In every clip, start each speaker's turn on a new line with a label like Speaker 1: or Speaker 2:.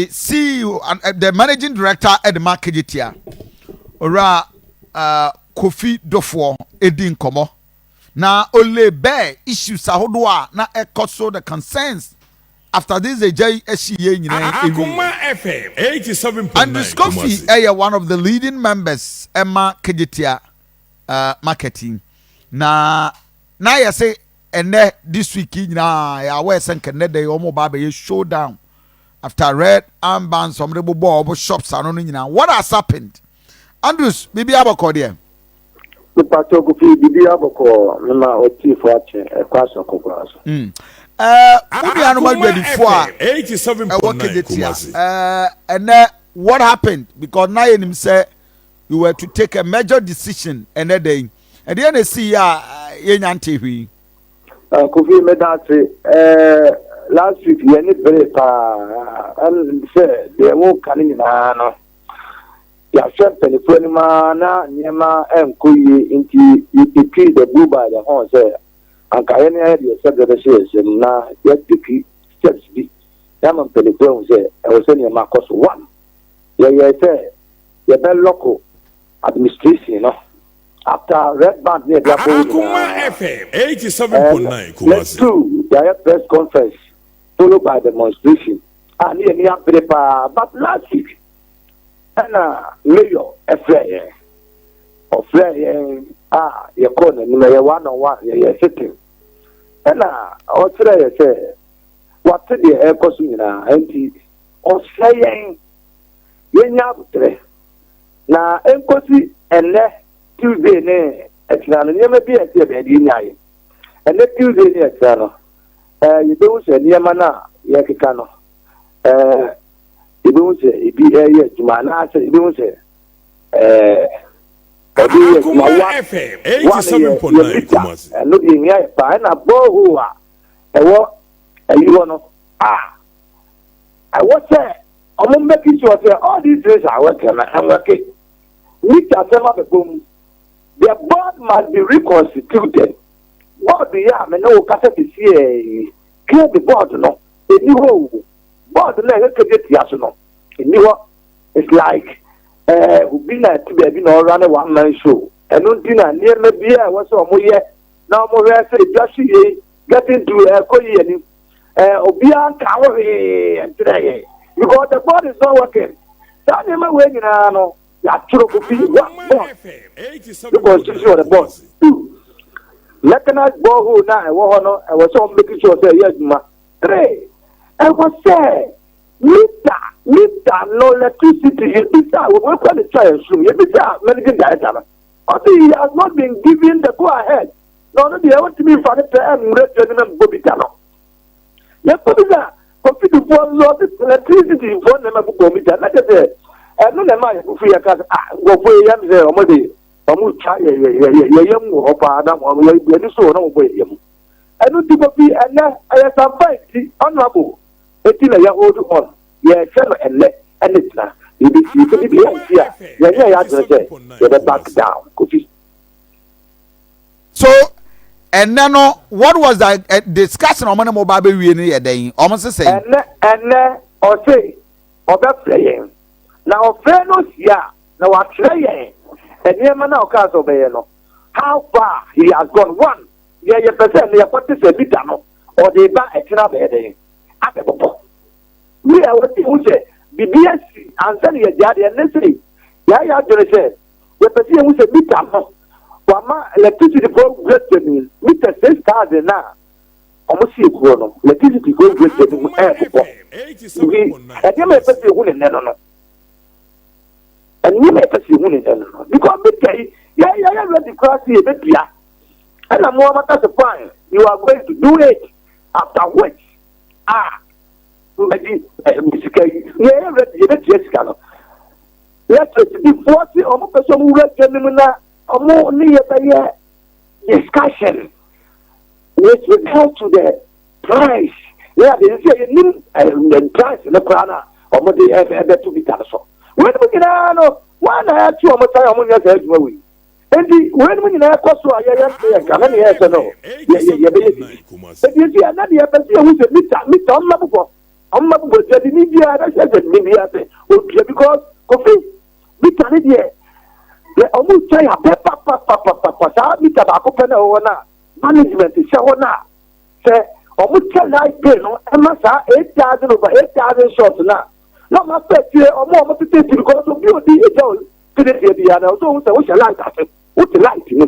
Speaker 1: CEO and the managing director ɛde ma Kejetia, Owura Kofi Duffuor, edi nkɔmɔ na ole bɛɛ issues ahodoɔ a na ɛkɔ so, the concerns after this egya yi ahyi yie nyinaa ewie.
Speaker 2: Akoma FM 87.9
Speaker 1: Andrews Kofi
Speaker 2: Kumasi.
Speaker 1: Ɛyɛ one of the leading members ɛma Kejetia marketing na yɛ sɛ ɛnɛ this week yi nyinaa yɛ awɔ ɛsɛ nkɛnɛ dɛ wɔn ba abɛyɛ showdown after red armbands wɔn de bobɔ wɔn shops ano no nyinaa. What has happened, Andrews? Bibi abɔkɔ deɛ?
Speaker 3: Nípa Kofi, bibi abɔkɔ mema ɔtiifo akyɛ ɛkɔ asɔ kɔkɔɔ so.
Speaker 1: Wo nuanom adwadifoɔ a
Speaker 2: FM 87.9
Speaker 1: ɛwɔ Kejetia
Speaker 2: Kumasi.
Speaker 1: Ɛnɛ what happened? Because na yɛ nim sɛ you were to take a major decision ɛnɛ dɛ yi. Ɛdeɛ na esi yi a yɛnya nte hwee?
Speaker 3: Kofi, meda ase. Last week yɛne bere paa ɛn sɛ deɛ wɔka no nyinaa no, yɛahwɛ mpanimfoɔ anim a na nneɛma ɛnkɔ yie, nti yɛtake the bull by the horn sɛ anka yɛne ayɛ deɛ sɛ berɛ bɛhyɛ yɛn nsam na yɛtake steps bi na ama mpanimfoɔ ahu sɛ ɛwɔ sɛ nneɛma akɔ so. One, yɛyɛ sɛ yɛbɛlock administration no after red band ne yɛde abɔ wo
Speaker 2: Akoma
Speaker 3: nyinaa.
Speaker 2: FM 87.9
Speaker 3: Let's
Speaker 2: Kumasi.
Speaker 3: two, yɛayɛ press conference followed by demonstration a ne yɛ ni abere paa. But last week ɛna mayor ɛfrɛ yɛn, ɔfrɛ yɛn a yɛkɔɔ n'anim, ɛyɛ one on one, yɛyɛ sitting, ɛna ɔkyerɛ yɛ sɛ wate deɛ ɛrekɔ so nyinaa, nti ɔsrɛ yɛn yɛnya abotrɛ na nkosi ɛnɛ Tuesday ne ɛkyina no, nneɛma bi a ɛsɛ yɛ bɛɛde yɛnya yɛ ɛnɛ Tuesday ne ɛkyina no, yɛbɛhu sɛ nneɛma no a yɛkeka no, yɛbɛhu sɛ ebi ɛyɛ adwuma anaasɛ yɛbɛhu sɛ ɔde yɛ adwuma.
Speaker 2: Akoma
Speaker 3: Wa
Speaker 2: FM
Speaker 3: one yɛ
Speaker 2: 87.9
Speaker 3: yɛ meter
Speaker 2: Kumasi.
Speaker 3: Ɛno deɛ ehia yɛ paa, ɛna borehole a ɛwɔ ɛyi hɔ no a ɛwɔ sɛ ɔmo make sure sɛ all these things are working na ɛnwork. Meter asɛm abɛbɔ mu, the board must be reconstituted. Board yi a me ne wo kasa sisi yi, clear the board no ɛni hɔ o. Board no a ɛyɛ Kejetia so no ɛni hɔ. It's like obi na ɛte baabi na ɔra ne one man show. Ɛno nti na nneɛma bi a ɛwɔ sɛ ɔmo yɛ na ɔmo hwɛ sɛ edwa so yie, getting to ɛkɔ yie anim, obiara nka ho hwee nkyerɛ yɛ because the board is not working. Saa nneɛma wei nyinaa no, yɛatwerɛ, Kofi. One, board reconstitution of the board. Two, mechanized borehole na ɛwɔ hɔ no, ɛwɔ sɛ ɔmo make sure sɛ ɛyɛ adwuma. Three, ɛwɔ sɛ meter no, electricity, yɛbisa wɔn kɔ ne twa yɛn sum, yɛbisa managing director no, ɔsi he has not been given the go ahead na ɔno deɛ ɔntumi nfa ne pɛ ɛnwura dwa ne na mbɔ meter no. Yɛkɔ bisa kɔmputufoɔ nso, ɔsi electricity foɔ na ɛma bobɔ meter na kyerɛ sɛ ɛno na ɛma yɛfufu yɛ ka sɛ ah, nkurɔfoɔ yi yɛm sɛ ɔmo de ɔmo twa yɛ yɛ yɛ yɛ yɛ yɛm wɔ hɔ paa na ɔmo yɛ yɛni so wɔ na ɔmo bɔ yɛ yɛm. Ɛno ti, Kofi, ɛnɛ ɛyɛ sampa nti honourable eti na yɛ hold on, yɛhwɛ no ɛnɛ ɛne tena yɛbɛsi sɛ bibi yɛ nti a yɛnyɛ yɛ adwene sɛ yɛbɛ back down, Kofi.
Speaker 1: So ɛnɛ no, what was the discussion ɔmo ne mo ba abɛwie no yɛ dɛn? Ɔmo sesɛn?
Speaker 3: Ɛnɛ ɔse ɔbɛfrɛ yɛn na ɔfrɛ no si a na wakyerɛ yɛn nneɛma na ɔkaa sɛ ɔbɛyɛ no, how far he has gone. One, yɛ yɛpɛ sɛ ne yɛkɔte sɛ meter no ɔde ba ɛkyerɛ abɛyɛ dɛn abɛbɔbɔ wi a wɔte ho sɛ biribi asi ansa ne yɛgya adeɛ ne sɛ yɛayɛ adwene sɛ yɛpɛ sɛ yɛhu sɛ meter no wama electricity fo wura mu meter 6,000 na ɔmo si ekuro no, electricity fo wura mu ɛɛbobɔ nti ɛdeɛ yɛpɛ sɛ yɛhu ne nnɛ no, nneɛma yɛpɛ sɛ yɛhu ne nnɛ no because meter yi yɛ yɛyɛ ready koraa sɛ yɛbɛdua, ɛna mo amaka sɛ fine, you are going to do it, after which a mbɛgye sika yi, yɛyɛ ready yɛbɛtua sika no. Electricity foɔ si ɔmo pɛ sɛ ɔmo wura dwa no mu na ɔmo ne yɛ bɛyɛ discussion with regard to the price. Yɛ ade sɛ yɛnim price no koraa na ɔmo de ɛbɛto meter no so. Wei no mu nyinaa no, wɔn na ɛto ɔmo san ɔmo nyɛ saa adwuma wei, nti wei no mu nyinaa kɔ so a yɛyɛ nte yɛn ka na ne yɛ sɛ no yɛ yɛbɛyɛ bibi ebi esi ɛna deɛ yɛpɛ sɛ yɛhu sɛ meter ɔmo bɛbobɔ. Ɔmo ma bobɔ dwadini biara bɛhyɛ dwadini biara sɛ otua because Kofi mita ne deɛ yɛ ɔmo twa yɛ apɛ papapapapa. Saa mita baako pɛ na ɛwɔ hɔ no a management hyɛ hɔ no a, sɛ ɔmo kyɛ light bill no ɛma saa 8,000 over 8,000 shops no a, na ɔmo afɛ akyire ɔmo a ɔmo tete ti, because obi a odi egya o tete biara na ɔsɛ ohun sɛ wohyɛ light ase, wote light mu,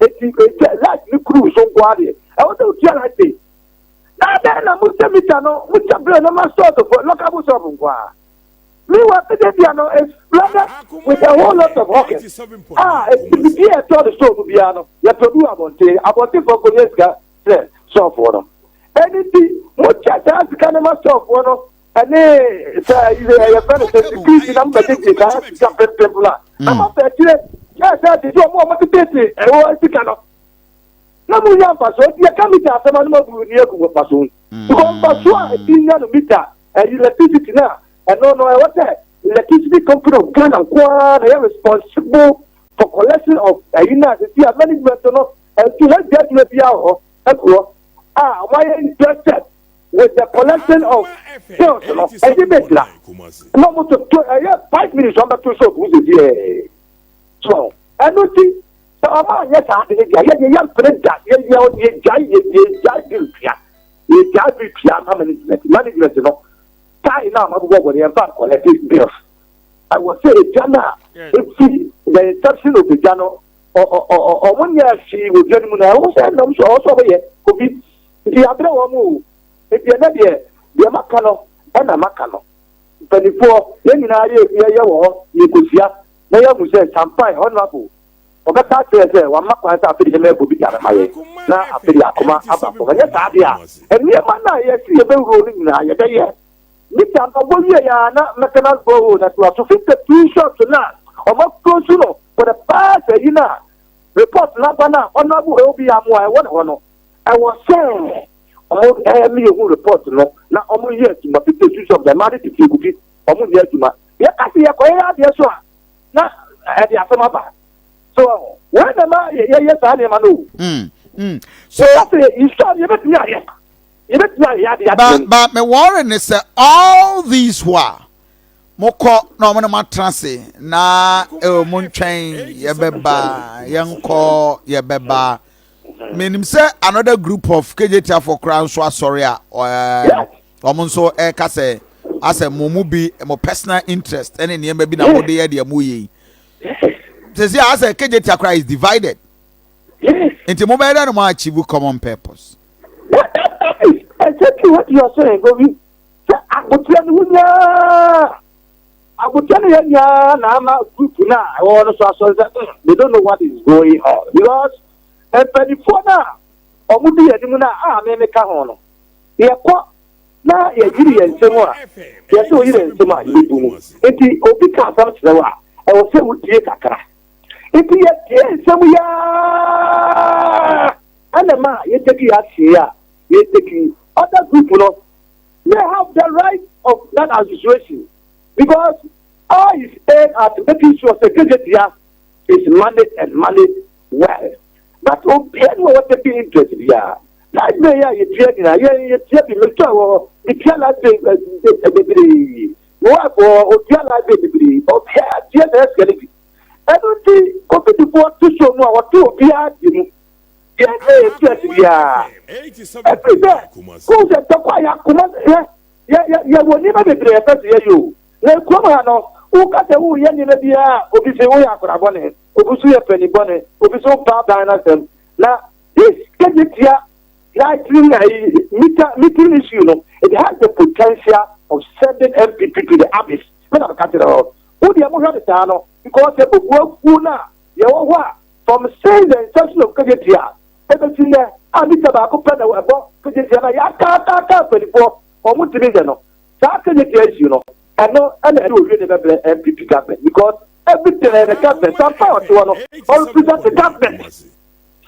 Speaker 3: eti egya light ne kuru so nko adeɛ ɛwɔ sɛ otua light bill. Na adɛn na mokyɛ mita no, mokyɛ bill no ma stores fo, lockable shop nko a? Meanwhile, Kejetia no is flooded with a whole lot of hawkers a bibi a ɛtɔ de store mu biara no, yɛtɔ bi wɔ abɔnten. Abɔntenfoɔ nkɔnya sika sɛ storefoɔ no. Ɛno nti mokyɛ saa sika no ma storefoɔ no ɛne sɛ yɛfrɛ no sɛ security na mobɛgyegye saa sika pempem no a, na moafɛ akyire kyɛɛ sɛ te sɛ ɔmo a ɔmotetete ɛwɔ sika no na monya mfasoɔ. Nti yɛka mita asɛm a, no mabu ni agu mfasoɔ, because mfasoɔ a ɛti nya no mita ɛyi electricity no a, ɛno no ɛwɔ sɛ Electricity Company of Ghana nko ara na ɛyɛ responsible for collection of ɛyi no a, sisi a management no ɛntu wɔagya adwuma bi wɔ hɔ agu hɔ a wɔn ayɛ interested with the collection of bills no. Ɛdi bɛ gyina na wɔn toto ɛyɛ 5 minutes, wɔn bɛto so ogun sisi ɛɛ so. Ɛno ti sɛ wɔn anyɛ saa de ne deɛ yɛ deɛ yɛ mpere da yɛ yɛ yɛ gya yɛ yɛ gya bill tua, yɛ gya bill tua ma management no tae na wɔn abobɔ bɔ ne yɛn fa collect bills. Ɛwɔ sɛ egya no a efi the inception of egya no, ɔ ɔ ɔ ɔmo nyɛ hwee wɔ dwa no mu na ɛwɔ sɛ ɛnam so ɔwɔ sɛ ɔmo yɛ obi nti yɛabrɛ wɔn o. Nti ɛnɛ deɛ maka no ɛna maka no, mpanimfoɔ yɛn nyinaa yɛ yɛyɛ wɔ hɔ, yɛkɔhyia na yɛahu sɛ sampan honorable ɔbɛka akyerɛ sɛ wama kwan sɛ afei deɛ yɛmɛ bi dare ma yɛ na afei deɛ akoma aba fam. Ɛnyɛ saa deɛ a, nneɛma no a yɛsi yɛbɛwuro no nyinaa yɛbɛyɛ mita no ɔbɔ wie yɛ a, na maintenance borehole na to aso 52 shops na ɔmo close no for the past ayi na report n'aba na honorable obi amoa ɛwɔ ne hɔ no, ɛwɔ sɛ ɔmo ɛyɛ mi ehu report no na ɔmo yɛ adwuma. 52 shops ɛmaa de tete egu bi, ɔmo nyɛ adwuma. Yɛ kasi yɛ kɔ yɛ adeɛ so a, na ɛde asɛm aba so wɔn na ma yɛyɛ saa nneɛma no o.
Speaker 1: So
Speaker 3: yɛ kasi yisɔ yɛbɛtumi ayɛ, yɛbɛtumi ayɛ adeɛ.
Speaker 1: But me worry ne sɛ all these while mokɔ na ɔmo ne mo atena ase na ɛwɔ mo ntwɛn, yɛbɛba, yɛnkɔ, yɛbɛba. Menim sɛ another group of Kejetiafo koraa nso asɔre a ɔmo nso ɛka sɛ asɛ mo mu bi mo personal interest ɛne nneɛma bi na mo de yɛ deɛ mo yɛ yi. Sisi asɛ Kejetia koraa is divided, nti mo bɛyɛ dɛ no mo achieve common purpose?
Speaker 3: That is exactly what you are saying, Govi. Sɛ akotua no wunya akotua no yɛ nyaa na ama group na ɛwɔ no so asɔre sɛ they don't know what is going on, because mpanimfoɔ no a wɔn di anim no a meme ka ho no, yɛkɔ na yɛyiri yɛn nsam a, yɛsɛ oyiri yɛn nsam a, yɛbu mu. Nti obi ka asɛm kyerɛ wo a, ɛwɔ sɛ wotie kakra. Nti yɛtie nsɛm yaa ɛna ma yɛtake action a yɛtake. Other group no, they have the right of that association because all is aimed at making sure say Kejetia is managed and managed well, but obiara ni wɔ wɔtake interest biara. Light bill yɛ a yɛtua nyinaa, yɛn yɛtua bi. Metua wɔ hɔ, metua light bill bebree. Me wife wɔ hɔ, otua light bill bebree. Obiara tua saa sika no bi. Ɛno nti kofidifoɔ to so mu a wɔto obiara di mu, yɛn ne interest biara ɛfiri sɛ kóun sɛ ntɔkwa yɛ akoma yɛ yɛ yɛ yɛwɔ nneɛma bebree ɛfɛ so yɛyɛ o. Na kurom ha no, woka sɛ woyɛ nneɛma biara, obi sɛ woyɛ akora bɔne, obi so yɛ panin bɔne, obi so mpa aban n'asɛm. Na this Kejetia lightning meter metering issue no, it has the potential of sending NPP to the abyss. Mɛ na meka kyerɛ hɔ wo deɛ, mohwɛ ne saa no, because yɛbɛbu afuo no a yɛwɔ hɔ a, from since the inception of Kejetia ebesi nnɛ a, mita baako pɛ na ɛbɔ Kejetia na yɛakaakaaka mpanimfoɔ wɔn ntumi nyɛ no. Saa Kejetia issue no, ɛno ɛna ɛde owie ne bɛbrɛ NPP government, because everything ɛyɛ the government. Sampa ɔte hɔ no, ɔrepresent government.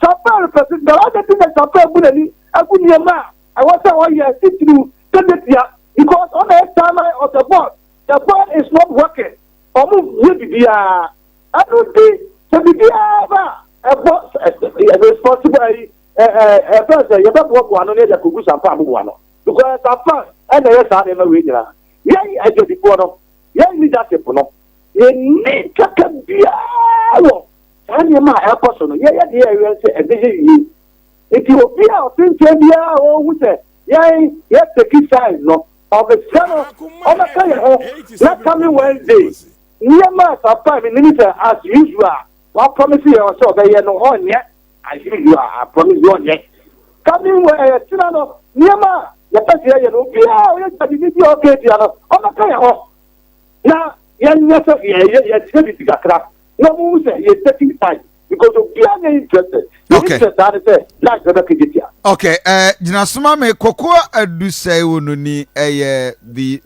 Speaker 3: Sampa represent government. Ɔde ti sɛ Sampa ebu n'ani agu nneɛma a ɛwɔ sɛ ɔyɛ titiriw Kejetia, because ɔna yɛ chairman of the board. The board is not working, ɔmo yɛ bibiara. Ɛno nti sɛ bibiara ba a, ɛbɔ responsible ayi ɛɛ ɛfɛn sɛ yɛbɛboaboa ano ne yɛde akɔgu Sampa aboboa no, because Sampa Ɛna ɛyɛ saa nneɛma wei nyinaa. Yɛn adwadifoɔ no, yɛn leadership no, yɛnni twaka biara wɔ saa nneɛma a ɛrekɔ so no. Yɛyɛ deɛ yɛwɛn sɛ ɛbɛyɛ yie. Nti obi a ɔte nkyɛn biara a ɔhu sɛ yɛn yɛ take side no, ɔbɛsrɛ no ɔbɛka yɛn ho na coming Wednesday nneɛma a Sampa mi nim sɛ as usual wa promise yɛn sɛ ɔbɛyɛ no, ɔnyɛ. As usual, I promise you, ɔnyɛ. Coming ɛyɛ kyena no, nneɛma a yɛpɛ sɛ yɛyɛ no, obiara a ɔyɛ dwadini bi a ɔka atua no, ɔbɛka yɛn ho na yɛnyɛ sɛ yɛyɛ yɛkyerɛ bibi kakra na ɔmo sɛ yɛ taking time, because obiara nyɛ interested. Yɛ interest aa ne sɛ light bɛbɛ Kejetia.
Speaker 1: Okay, gyina soma me kɔkɔɔ adusɛe wɔ no ni ɛyɛ the